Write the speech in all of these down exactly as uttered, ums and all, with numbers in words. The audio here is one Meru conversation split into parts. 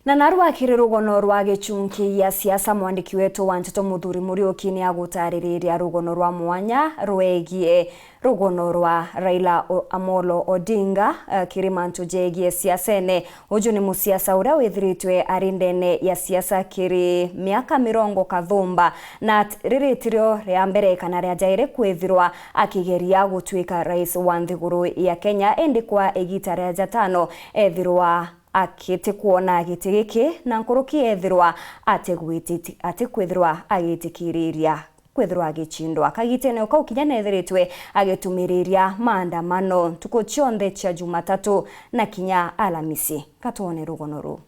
Na narua kiri rugono rwa gichunki gia siasa, mwandiki wetu wa nteto Muthuri Muriuki ni agutaririria rugono rwa mwanya rwegie rugono rwa Raila O-, Amolo Odinga, eh, kiri mantu jegie siasene. Uju ni musiasa uria withiritwe ari ndene ya siasa kiri miaka mirongo kathumba, na at-, riri tirio ria mbere kana ria jairi kwithirwa akigeria gutwika rais wa nthiguru ya Kenya, indi kwa igita ria jatano ethirwa akiti kwona giti giki, na nkuruki ethirwa atigwititi-, atikwithirwa agitikiriria kwithirwa agicindwa. Kagitene o kau kinya neethiritwe agitumiriria maandamano ntuku cionthe cia Jumatatu na kinya Alamisi. Katwone rugono ruu.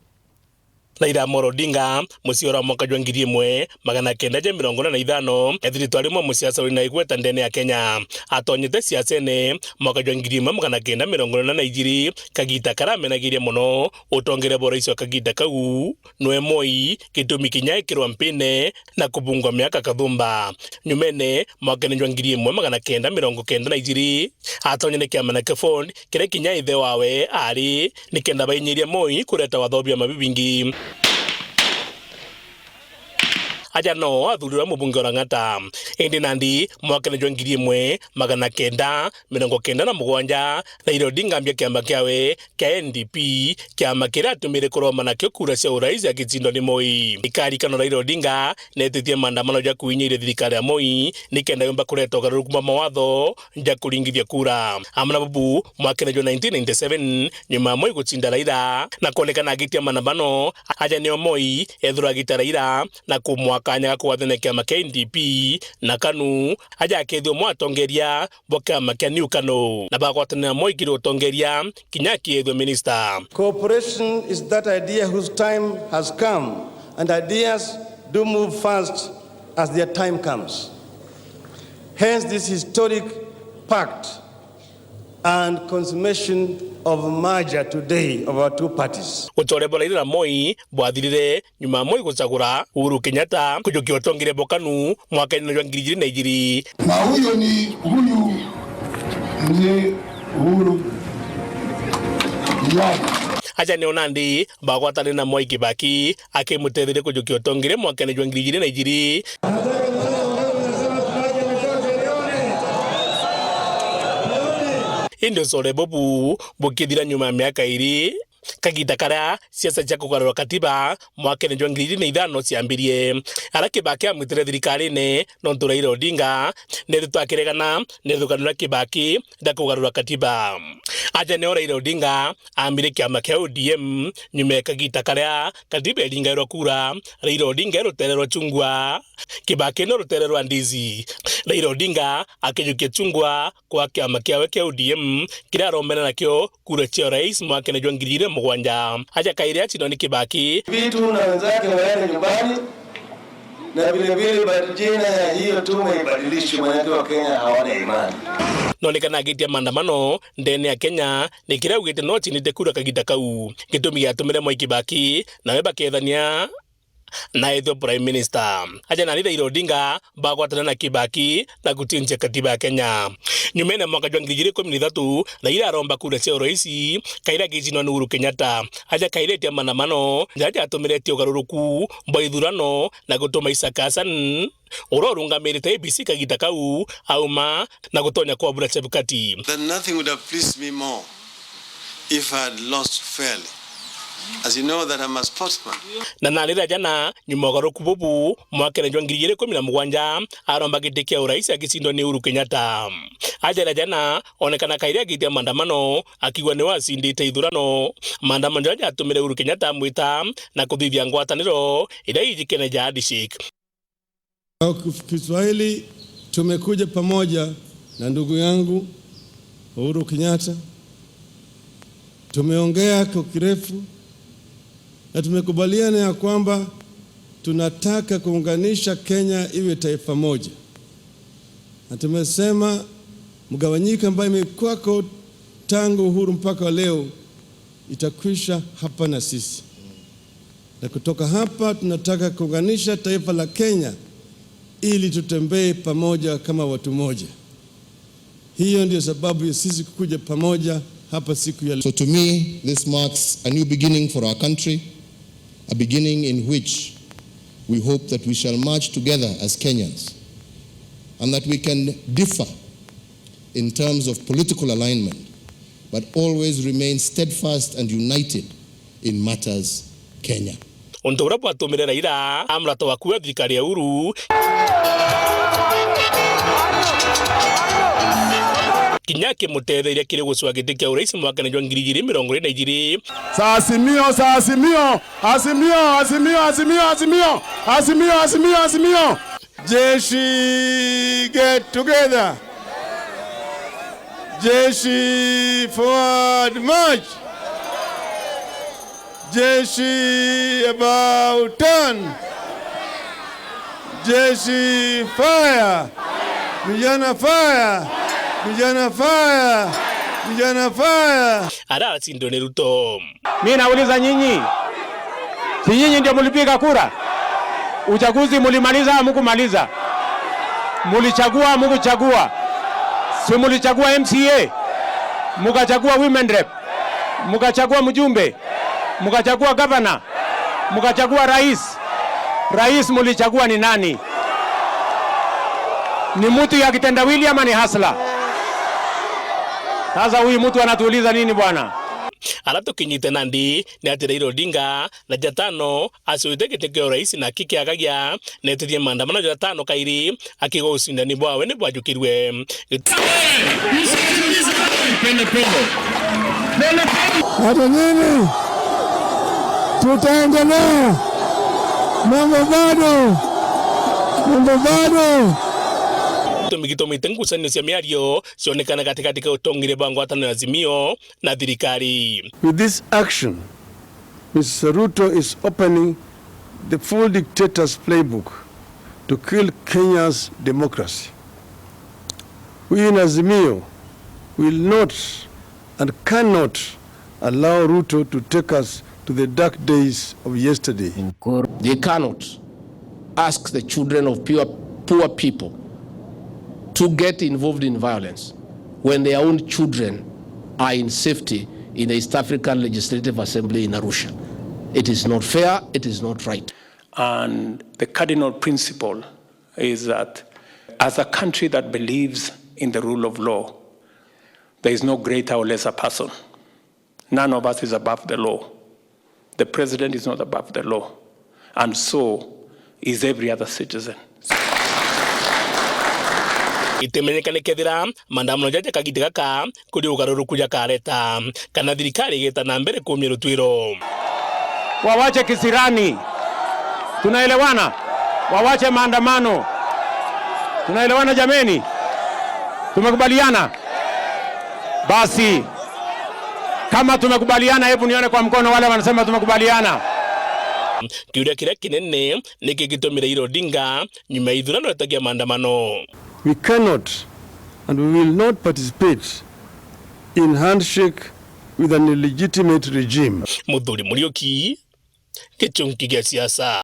Raila Amolo Odinga, muciarwa mwaka jwa ngiri imwe magana kenda ja mirongo ina na ithano, ethiritwe ari umwe musiasa uri na igweta ndene ya Kenya. Atonyete siasene mwaka jwa ngiri imwe magana kenda mirongo ina na ijiri, kagita karamenagiria mono utongere bwa urais wa kagita kau, nwe Moi, gitumi kinya ekirwa mpine na kubungwa miaka kathumba. Nyumene, mwakene jwa ngiri imwe magana kenda mirongo kenda na ijiri, atonyene kiama na Keford, kiria kinya ithe wawe ari, nikenda bainyiria Moi kureta watho biama bibingi. Aja no athurirwe mubunge wa Lang'ata. Indi nandi, mwakene jwa ngiri imwe magana kenda mirongo kenda na mugwanja, Raila Odinga ambia kiama kiawe kia N D P, kiama kiria atumire kuromba nakio kura cia urais agicindwa ni Moi. Ikarikano Raila Odinga neetitie maandamano ja kuinyiria thirikari ya Moi nikenda yumba kureta ugaruruku bwa mawatho ja kuringithia kura. Amwe na bubu, mwakene jwa nineteen ninety-seven, nyuma ya Moi gucinda Raila na kwonekana agitia maandamano, aja nio Moi ethirwa agita Raila na kumwaa kanya ga kugwathania kiama kia N D P na KANU, aja akethia umwe atongeria bwa kiama kia New KANU, na bagwatanira Moi kiri utongeria kinya akiethua minista. Cooperation is that idea whose time has come, and ideas do move fast as their time comes. Hence this historic pact and consummation of merger today of our two parties. Ucore bwa Raila na Moi bwathirire nyuma ya Moi gucagura Uhuru Kenyatta kujukia utongeria bwa KANU mwakene jwa ngiri ijiri na ijiri. Na huyo ni, huyu ni Uhuru Kenyatta. Aja nio nandi bagwatanire na Mwai Kibaki akimutetheria kujukia utongeria mwakene jwa ngiri ijiri na ijiri. Indi ucore bubu bukithira nyuma ya miaka iri, kagita karia siasa cia kugarura katiba mwakene jwa ngiri ijiri na ithano ciambirie. Aria Kibaki amwitire thirikarine nontu Raila Odinga neethitwe akiregana na ithukano ria Kibaki ria kugarura katiba. Aja nio Raila Odinga aambire kiama kia O D M nyuma ya kagita karia katiba iringairwa kura, Raila Odinga e rutere rwa Chungwa, Kibaki no rutere rwa Ndizi. Raila Odinga akijukia Chungwa kwa kiama kiawe kia O D M kiria arombene nakio kura cia urais mwakene jwa ngiri ijiri na mugwanja. Aja kairi acindwa ni Kibaki. Vitu na wenzake waende nyumbani, na vile vile bad-, jina ya hiyo tume ibadilishwe, manake Wakenya hawana imani. Nonekana agitia maandamano ndene ya Kenya ni kiria augite no acindite kura kagita kau. Gitumi giatumire Mwai Kibaki nawe bakethania na ethwe Prime Minister. Aja nani Raila Odinga bagwatana na Kibaki na gucenjia katiba ya Kenya. Nyumene mwaka jwa ngiri ijiri ikumi na ithatu, Raila aromba kura cia urais, kairi agicindwa ni Uhuru Kenyatta. Aja kairi etia maandamano jaria jatumire etia ugaruruku bwa ithurano na gutuma Isaac Hassan, uria urungamirite A B C kagita kau, auma na gutonya kwabura Chebukati. That nothing would have pleased me more if I had lost fairly. As you know that I'm a sportsman. Na narira jana, nyuma ugaruku bubu, mwakene jwa ngiri ijiri ikumi na mugwanja, aromba giti kia urais agicindwa ni Uhuru Kenyatta. Ajara jana, onekana kairi agitia maandamano, akigwa niwe acindite ithurano. Maandamano jaria jatumire Uhuru Kenyatta amwita na kuthithia ngwataniro iria ijikene ja handshake. Kwa Kiswahili, tumekuja pamoja na ndugu yangu Uhuru Kenyatta. Tumeongea kwa kirefu na tumekubaliana ya kwamba tunataka kuunganisha Kenya iwe taifa moja. Na tumesema mgawanyiko ambayo imekuwako tangu uhuru mpaka leo itakwisha hapa na sisi. Na kutoka hapa tunataka kuunganisha taifa la Kenya ili tutembee pamoja kama watu moja. Hiyo ndio sababu ya sisi kukuja pamoja hapa siku ya leo. So to me, this marks a new beginning for our country. A beginning in which we hope that we shall march together as Kenyans, and that we can differ in terms of political alignment, but always remain steadfast and united in matters Kenya. Untu buria bwatumire Raila amurata wa kuua thirikari ya Uhuru, kinya akimutetheria kiri gucwa giti kia urais mwakene jwa ngiri igiri mirongo iri na igiri. Sa Azimio, sa Azimio, Azimio, Azimio, Azimio, Azimio. Jeshi, get together. Jeshi, forward march. Jeshi, about turn. Jeshi, fire. Vijana, fire. Vijana, fire. Vijana, fire. Ara acindwe ni Ruto. Mi nauliza nyinyi, si nyinyi ndio mlipiga kura? Uchaguzi mulimaliza, hamkumaliza? Mulichagua, hamkuchagua? Si mulichagua M C A, mukachagua women rep, mukachagua mjumbe, mukachagua gavana, mukachagua rais? Rais mulichagua ni nani? Ni mtu ya kitendawili ama ni hasla? Sasa huyu mtu anatuuliza nini bwana? Ara tukinyite nandi ni ati Raila Odinga na jatano acwite giti kia urais na aki kiagagia, netithie maandamano jatano kairi, akigwa ucindani bwawe ni bwajukirwe. Pole pole. Pole pole. Hata nini? Tutaendelea. Mambo bado. Mambo bado. Gitumi gitumite ngucanio cia miario cionekana gatigati ka utongire bwa ngwataniro ya Azimio na thirikari. With this action, Mister Ruto is opening the full dictator's playbook to kill Kenya's democracy. We in Azimio will not and cannot allow Ruto to take us to the dark days of yesterday. They cannot ask the children of pure, poor people to get involved in violence when their own children are in safety in the East African Legislative Assembly in Arusha. It is not fair, it is not right. And the cardinal principle is that as a country that believes in the rule of law, there is no greater or lesser person. None of us is above the law. The president is not above the law. And so is every other citizen. Itimenyekane kethira maandamano jaja kagita gaka kuri ugaruruku jakareta, kana thirikari igeta na mbere kumia rutwiro. Wawache kisirani. Tunaelewana? Wawache maandamano. Tunaelewana jameni? Tumekubaliana? Basi, kama tumekubaliana, hebu nione kwa mkono wale wanasema tumekubaliana. Kiuria kiria kinene niki gitumi Raila Odinga nyuma ya ithurano etagia maandamano. We cannot and we will not participate in handshake with an illegitimate regime. Muthuri Muriuki, Gichunki gia siasa.